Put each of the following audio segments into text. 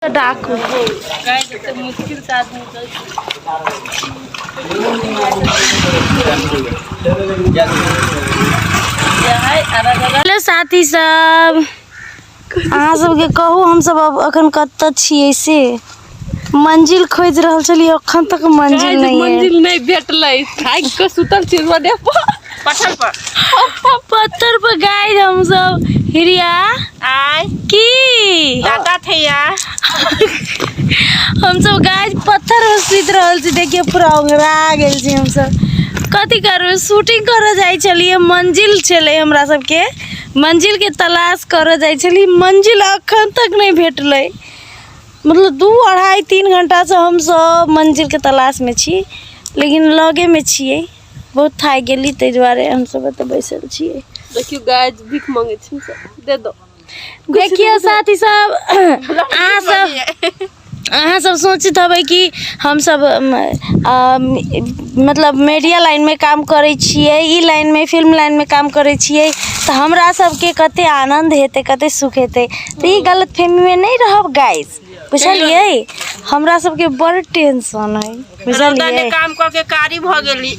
डाकू। मुश्किल से आदमी हेलो साथी सब, अहाँ सबके कहू हम सब अब अखन कतऽ छियै से मंजिल खोजि रहल छलियै, अखन तक मंजिल नहीं है। मंजिल नहीं भेटलै, थाकि कऽ सुतल छी रोडे पर, पत्थर पर, पत्थर पर। गाइस हम सब हिरिया आय की दादा थैया हम सब गाइस पत्थर पर सुति रहल छी। देखियौ पूरा ओंघरा गेल छी हम सब। कथी करू, शूटिंग करऽ जाइ छलियै, मंजिल छलै हमरा सबके, मंजिल के तलाश करऽ जाइ छलियै, मंजिल अखन तक नहि भेटलै। मतलब 2 अढ़ाई 3 घंटासँ हमसब मंजिलके तलाशमे छी, लेकिन लगेमे छियै। बहुत थाकि गेली ताहि दुआरे हमसब एतऽ बैसल छियै। देखियौ गाइस भीख मांगै छी हमसब, दे दो। देखियौ साथी सब, अहाँ सब सोचैत हेबै कि हमसब मतलब मीडिया लाइनमे काम करै छियै, ई लाइनमे फिल्म लाइनमे काम करै छियै तऽ हमरा सबके कते आनन्द हेतै, कते सुख हेतै। तऽ ई गलतफहमीमे नहि रहब गाइस, बुझलियै? हमरा सबके बड़ टेंशन है, बुझलियै? काम कऽ के कारी भऽ गेली।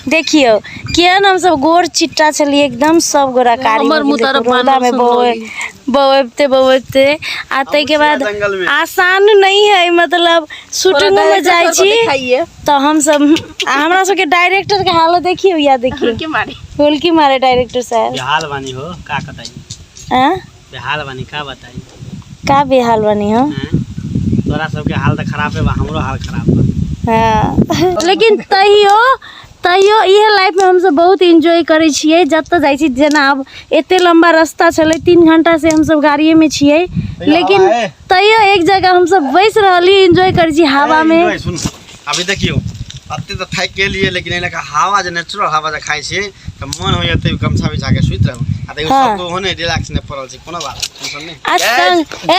देखियौ केहन हमसब गोर चिट्टा छलियै, एकदम सब गोरा कारी हमर भऽ मुँह गेलै तरफ रौदामे बानर सन बौए लगी। बौएबते बौएबते। आ ताहिके बाद आसान नहीं है, मतलब शूटिंगो में जाइ छी दिखाइए तऽ हमसब आ हमरा सबके डायरेक्टर के हालत देखियौ, या देखियौ के मारे होलकी मारे डायरेक्टर साहब। बेहाल बानी हो, का बताई? हाँ? बेहाल बानी, का बताई? का बेहाल बानी हो? हैं? तोरा सबके हाल तऽ खराबे बा, हमरो हाल खराब बा। हाँ, लेकिन तैयो तैयो इहे लाइफमे हमसब बहुत एन्जॉय करै छियै जतऽ जाइ छी। जेना आब एते लम्बा रास्ता छलै, 3 घंटा से हमसब गाड़िएमे छियै, लेकिन तैयो एक जगह हमसब बैस रहली, एन्जॉय करै छी हवामे। सुन अभी देखियौ अते तऽ थाकि गेलियै, लेकिन एहि लए कऽ हवा जे नेचुरल हवा जे खाइ छियै तऽ मन होइया तऽ गमछा बिछा के सुति रहू। आ देखियौ हाँ। सब ओहने रिलैक्स नहि पड़ल छै, कोनो बात नहि, टेंशन नहि। आ संग ए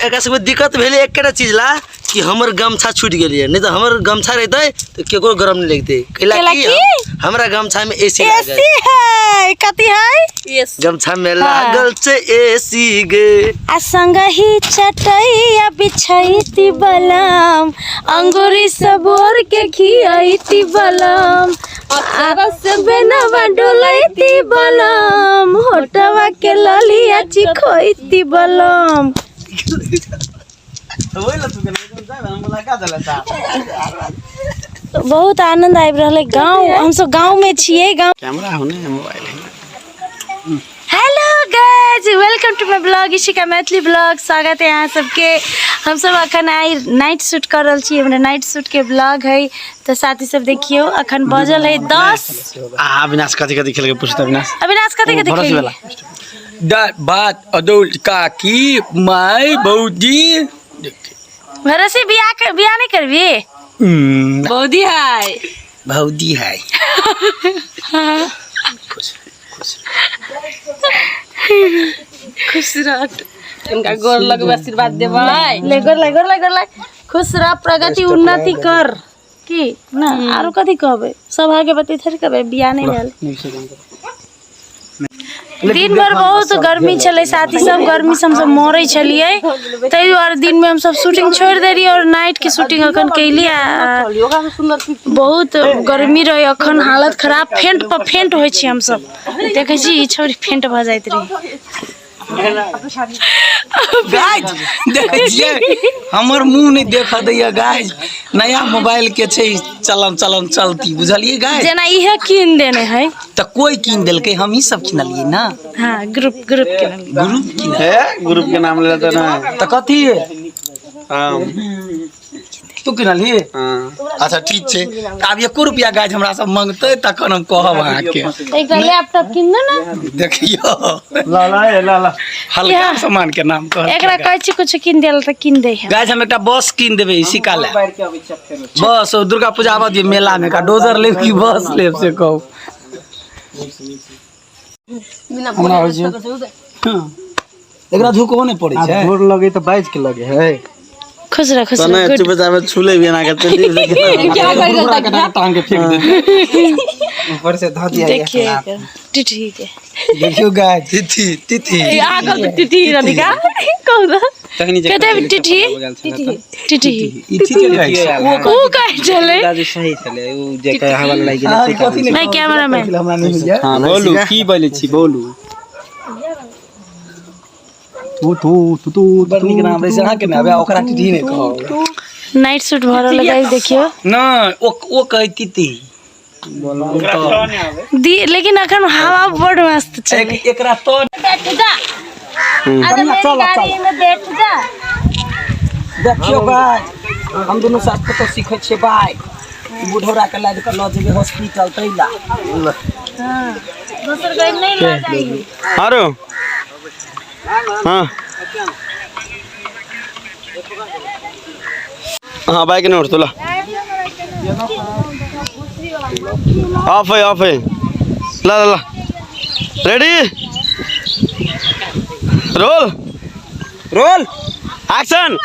एकरा सबके दिक्कत भेलै एकेटा चीज ला कि हमर गमछा छूटि गेलियै, नहि तऽ हमर गमछा रहितै तऽ केकरो गरम नहि लगितै। कैला कैला कि की? हमरा गमछा में एसी लागल। एसी है, कथी है? यस गमछा में हाँ। लागल छै एसी गे। आ संगही चटैया बिछैती बलम, अंगूरी सबोर के खियैती बलम, आ बेनवा डोलैती बलम, होटवा के ललिया चिखोइती बलम। ओहि लए तू केना जाय हम लगा देला चा। बहुत आनंद आबि रहल है। गाँव हमसब गाँव में छियै, गाँव कैमरा हो ने मोबाइल है। Hello guys, welcome to my blog Ishika Maithili blog. स्वागत है अहाँ सबके। हमसब अखन आइ नाइट शूट कर रहल छी, हमरा नाइट शूट के ब्लॉग है। तऽ साथी सब देखियौ अखन बजल है 10। आ अविनाश कथी कथी खेलके पूछता अविनाश? अविनाश कथी कथी भरोसे खेलके? वाला। दाल भात अदौल काकी माय भौजी। भरोसे बियाह कर, बियाह नहीं करबी? बौदी है, भौजी है। खुश खुश खुश रह, इनका गोर लगबै, आशीर्वाद देबै। ले गोर लग, गोर लग, गोर लग। खुश रह, प्रगति उन्नति कर की ना। आरो कथी कहबै, सब आगे बतै थोड़ी कहबै। बियाह नहीं भेल। दिन भर बहुत गर्मी छलै साथी सब, गर्मी से हमसब मरै छलियै, ताहि दुआरे दिन में हमसब शूटिंग छोड़ि देलियै और नाइट के शूटिंग अखन कैली। आ बहुत गर्मी रहे, अखन हालत खराब, फेंट पर फेंट होइ छी हमसब। देखै छी ई छौरी फेंट भऽ जाइत रही। गाइस देखै छियै हमर मुंह नहि देखऽ दैया। गाइस नया मोबाइल के छै चलन चलन चलती, बुझलियै गाइस? जेना इहे कीन देने है तऽ कोई कीन देलकै, हमही सब किनलियै ना। हाँ, ग्रुप ग्रुप के ग्रुप किन है, ग्रुप के नाम लेता ना तऽ कथी? हाँ तू किनलही? हाँ। अच्छा ठीक छै, तऽ आब एको रुपया गाइस हमरा सब मंगतै तखन हम कहब अहाँके। एकटा लैपटॉप कीन दो ना। देखियौ ला ला ए, ला ला हल्का सामान के नाम कहल। एकरा कहै छी कुछ कीन देल तऽ कीन दे है। गाइस हम एकटा बस कीन देबै सिका ले बस, ओ दुर्गा पूजा आबऽ दियौ मेला में का डोजर लेब कि बस लेब से कहू। हमरा होइ छै एकरा झुकबो नहि पड़ै छै। गोर लगे तऽ बाजि के लगे है। खुश रह, खुश रह। तने गुड। चुप चापे छूले भी ना के चली। टांग के फेंक देतै ऊपर से धऽ दिया। देखिए ठीक है। देखियो गाइस तिथि तिथि अहाँ कहू टिटी रधिका कहू तऽ तखनी जे कते टिटही टिटही ई ठीक है गाइस ऊ कहै छलै दादी सही छलै उ जे कहे हवा लागि गेलै अहाँ कथी नहीं कैमरा में हमरा नहीं होइया हां बोलू की बोलै छी बोलू तू तू तू तू बड़ नीक नाम रहै छै अहाँके ने आबे ओकरा टिटही नहि कहब नाइट सूट भरल है गाइस देखियो नहि ओ ओ कहै तिति दी लेकिन अखन हवा बड़ मस्त छै एकरा तो बैठ जा अरे मेरी गाड़ी में बैठ जा देखियो भाई हम दुनू साथ कतौ सीखै छियै बाइक बुढ़ौरा के लादि कऽ लऽ जेबै हॉस्पिटल तैला हां दोसर गाड़ी नहीं ला जाइए आरो हाँ हाँ बाइक नहीं उठतो ला ऑफ है ऑफ है ला ला ला रेडी रोल रोल एक्शन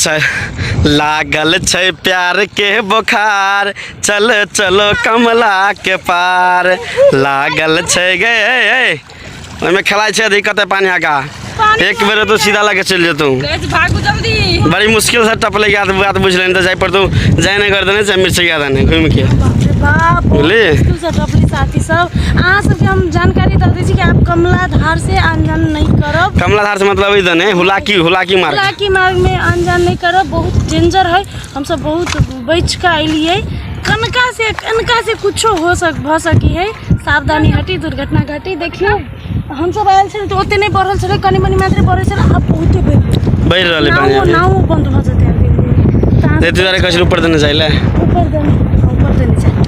छै लागल छै प्यार के बोखार चल चलो कमला के पार लागल छै गे ओहिमे खेलाइ छै अधिक कते पानी आगा एक बेर तो सीधा लगे चलि जेतौ भागू जल्दी बड़ी मुश्किल से टपले के बात बुझ लेने तो जाय पर तो जाय नहीं कर देने चाहे मिर्ची के देने घूम के बाप बुझली? मुश्किल से टपली साथी सब अहाँ सबके हम जानकारी दऽ दै छी कि आप कमला धार से अनजान नहीं करब कमला धार से मतलब ई देने हुलाकी हुलाकी मार हुलाकी मार्ग में अनजान नहीं करब बहुत डेंजर है हमसब बहुत बचि कऽ एलियै कनका से कुछो हो सक भऽ सकी है सावधानी हटी दुर्घटना घटी देखियौ हमसब आयल छलै तऽ ओते नहि बढ़ल छलै कनि मनि मात्रे बढ़ल छलै आब बहुते बढ़ि गेल बढ़ि रहलै पानी नावो अभी नावो बन्द भऽ जेतै आब धीरे धीरे। तऽ अहाँ ताहि दुआरे कहै छै ऊपर देने जाइ लए ऊपर देने ऊपर देने जाइ